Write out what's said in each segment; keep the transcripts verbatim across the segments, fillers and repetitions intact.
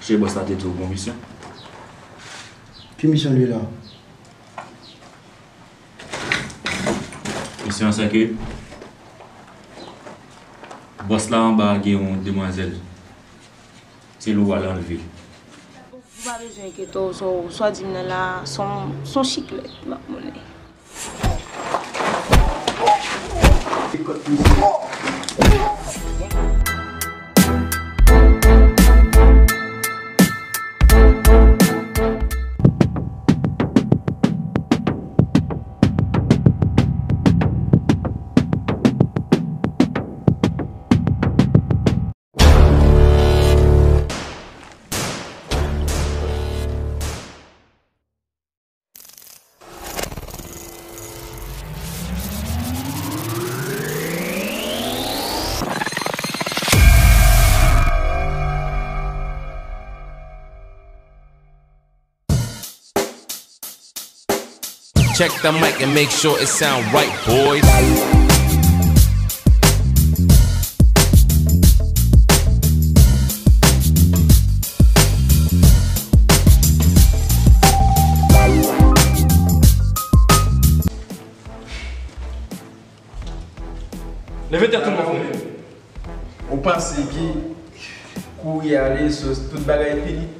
Chè bòs la te di w gon misyon. Ki misyon li la? Misyon an se ke bòs la anba gen yon demwazèl. Se li w al anlve. Ou pa bezwen enkyete w, sa w, sa w di m nan la, se yon, se yon chiklèt m ap moulen. Check the mic and make sure it sound right, boys. Leve tèt ou non, frè. Ou panse ke kouri ale, sos, tout bagay fini?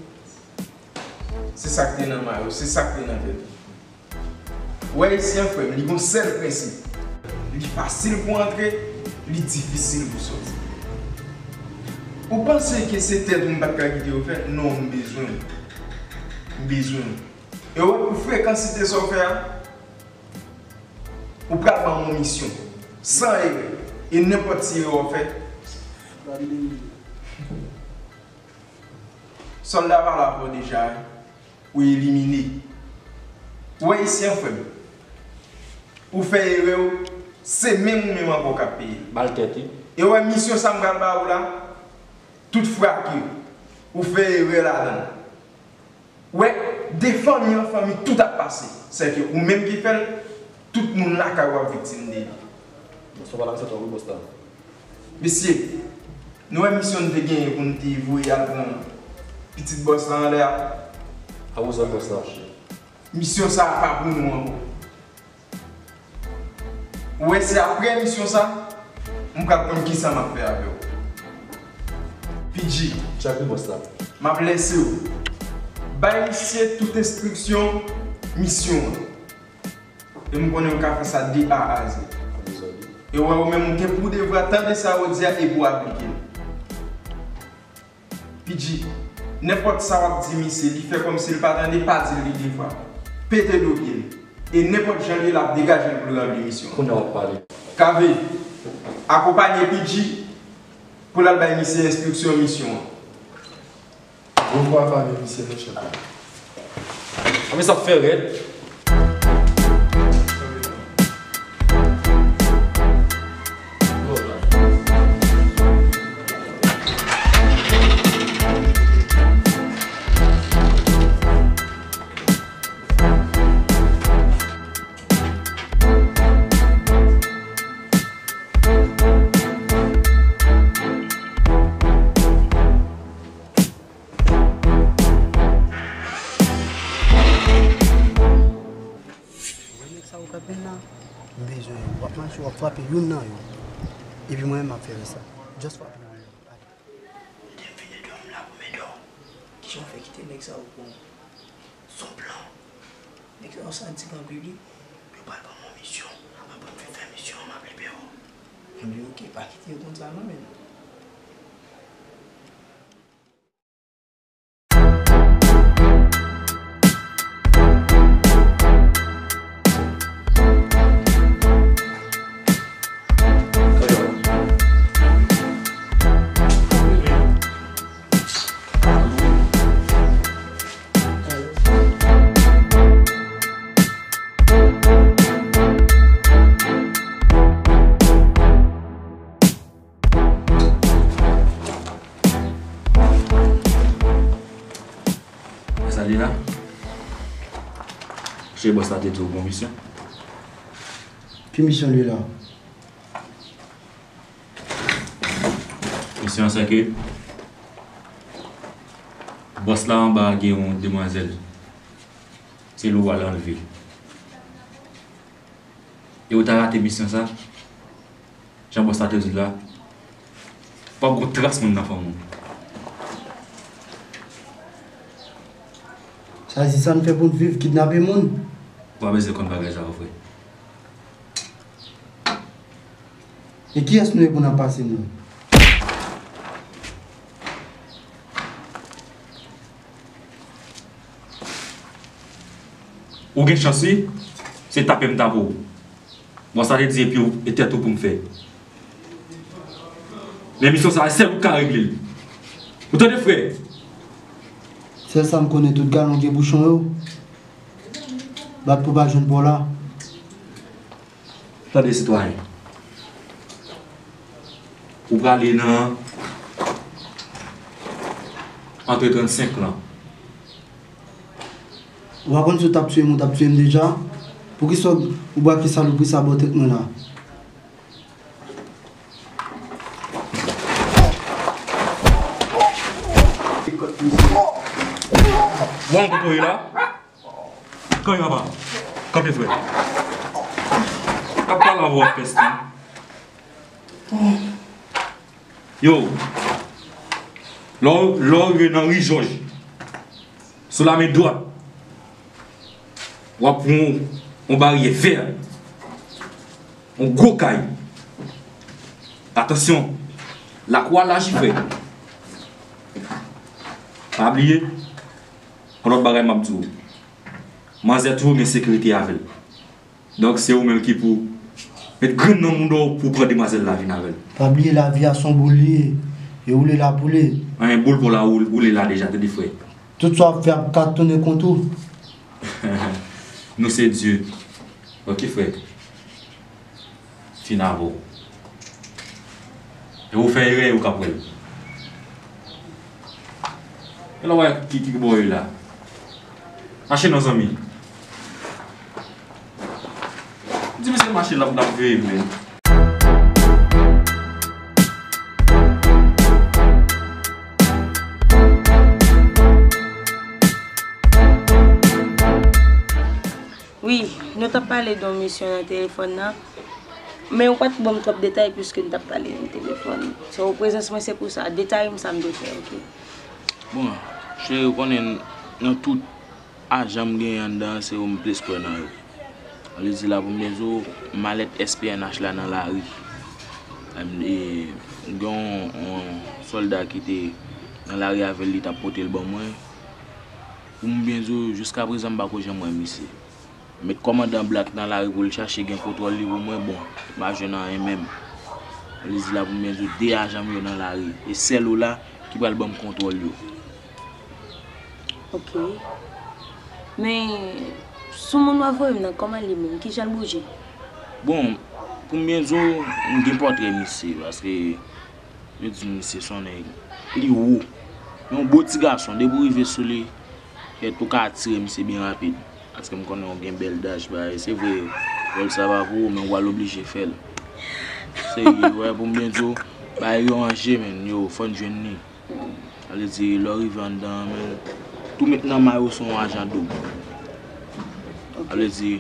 Se sa k te nan may ou, se sa k te nan tèt ou. Ou wè isi an, frè m, li gon sèl prensip. Li fasil pou antre, li difisil pou sòti. Ou panse ke se tèt ou m pa t ka kite yo fè? Non, m bezwen w. M bezwen w. E ou wè pou frekansite sa w fè a, ou pral ban m yon misyon. San erè. E nenpòt ti erè w fè, sòlda pa la pou w deja, ou elimine. Ou wè isi an, frè m. Ou fè erè w, se menm ou menm ankò k ap peye. Bal tèt, wi. E ou wè misyon sa m pral ba ou la, tout frake, ou fè erè ladan l. Ou wè, de fanmi an fanmi, tout ap pase. Sèke ou menm ki fè l, tout moun lakay ou ap viktim de li. Bòs la pa la, se twòp wi, bòs la. Mesye, nou wè misyon n te genyen pou n te voye al pran pitit bòs la anlè a? A wouzòt bòs la. Misyon sa a pa pou nou ankò. Ou wè, se apre emisyon sa, m pral konn kisa m ap fè avè w. P G. Tchak wi, bòs la. M ap lèse w. Bay misye tout enstriksyon misyon an. E m konnen w ka fè sa de A a Z. E w wè, ou menm, ou gen pou devwa tande sa yo di a epi w aplike l. P G, nenpòt sa w ap di misye, li fè kòmsi l pa tande, pa di l li de fwa. Pete do pye l. E nenpòt jan l ye, l ap degaje l pou l ranpli misyon an. Kounye a w ap pale. K V, akonpanye P G pou l al bay misye enstriksyon misyon an. Bon travay, mesye, nan chèf la. A, men sa ap fè rèd. Wè nèg sa yo k ap vin la, m bezwen yo. W ap mache, w ap frape youn nan yo. Epi mwen menm m ap fè rès la. Just frape youn nan yo. Ale. Lè m fin edò, m la pou m edò. Kijan w fè kite nèg sa yo pran w? Se yon plan. Nèg sa yo sadik anpil wi. Yo pral ban m yon misyon. Apre m fin fè misyon an, m ap libere w. Ebyen oke, pa kite yo konn sa non, menn. Sa li la? Chè bòs la te di w gon misyon. Ki misyon li la? Misyon an se ke Bòs la anba a gen yon demwazèl. Se lou a l anlve. E ou ta rate misyon sa? Jan bòs la te di w la, p ap gon tras moun nan fanmi w. Sa di sa n fè pou n viv, kidnape moun? Ou pa bezwen konn bagay sa yo, frè. E kiyès nou ye pou n ap pase nou? Ou gen chans wi, se tape m tape w. Bòs la te di e pye w e tèt ou pou m fè. Men misyon sa a, sèl ou k ka regle l. Ou tande, frè? Sèl sa m konnen, tout galon gen bouchon yo. Bat pou pa jwenn pa w la. Tande, sitwayen. Ou prale nan antre trannsenk lan. Ou pa konn si w t ap tiye m, ou t ap tiye m deja? Poukisa w brake salopri sa bò tèt mwen la? Bon, kote w ye la? Kanpe papa. Kanpe, frè. Ap pale avè w ak pès lan. Yo, lè w, lè w rive nan ri Jòj, sou lamen dwat, w ap wè yon, yon baryè vè, yon gwo kay. Atansyon, lakou a laj wi, frè. Pa bliye, yon lòt bagay m ap di w. Manzè toujou gen sekirite avè l. Donk, se ou menm ki pou met grenn nan mouda w pou w pran demwazèl la vin avè l. Pa bliye, lavi a se yon boul li ye. E woule la pou li. Anyen, boul pa w la, ou, ou woule la deja, tande, frè. Tout sa w ap fè ap ka tounen kont ou. Nou se Dye. Oke, frè. Fin avè w. E ou fè erè, ou k ap wè l. E lè w wè ki, ki bò w ye la. Mache non, zanmi. Di misye mache, l ap, l ap veye m, men. Wi, nou t ap pale de yon misyon nan telefòn nan, men ou pa t ban m twòp detay piske n t ap pale nan telefòn. So, prezans mwen se pou sa. Detay m sa m te fè, oke? Bon, cheri, ou konnen nan tout ajan m genyen anndan an, se yo m plis kwè nan yo. Sa vle di la, pou m byen di w, malèt S P N H la nan lari. Em, e, gen yon, yon sòlda ki te nan lari avè l, li t ap pote l ban mwen. Pou m byen di w, jiskaprezan, m pako janm wè misye. Met kòmandan Black nan lari pou l chache gen kontwòl li pou mwen, bon, m pa jwenn anyen menm. Sa vle di la, pou m byen di w, de ajan m yo nan lari. E sèl ou la ki pral ban m kontwòl yo. Oke. Men, sou moun w ap voye m nan, kòman l ye menm? Kijan l bouje? Bon, pou m byen di w, m gen pòtrè misye, paske yo di misye se yon nèg, li wo. Yon bo ti gason, depi w rive sou li, kèt ou ka atire misye byen rapid. Paske m konnen w gen bèl daj, bagay. Se vre, wòl sa pa pou ou, men w pral oblije fè l. Serye, wè, pou m byen di w, bagay yo an je, men, yo, fò n jwenn li. Sa vle di, lè w rive anndan an, men, tou met nan may ou se yon ajan doub. Sa vle di,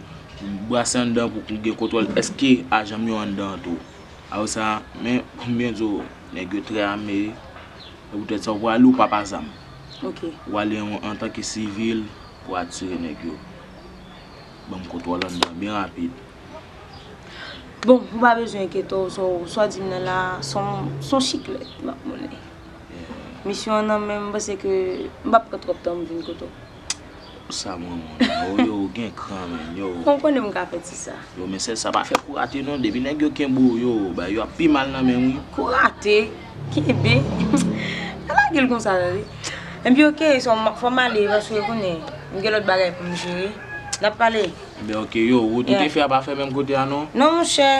brase anndan pou gen kontwòl èske ajan m yo anndan an tou. Apre sa, men, pou m byen di w, nèg yo trè ame, e poutèt sa, ou prale, ou pa pa zam. Oke. Ou prale an, antanke sivil pou atire nèg yo. Ban m kontwòl anndan byen rapid. Bon, ou pa bezwen enkyete w, sa w, sa w di m nan la, se yon, se yon chiklèt m ap moulen. Misyon an nan men m, m panse ke m p ap pran twòp tan m vin kote w. Sa m renmen w la, yo, yo, ou gen kran, men, yo. Ou konnen m ka fè ti sa. Yo, men sèl sa, pa fè kou rate non, depi nèg yo kenbe w, yo, bagay yo ap pi mal nan men w wi. Kou rate, kenbe. Pa lage l konsa, tande. Epi oke, so, m, fò m ale, paske w konnen, m gen lòt bagay pou m jere. N ap pale. Ebyen, oke, yo, wout ou te fè a pa fè menm kote a, non? Non, monchè.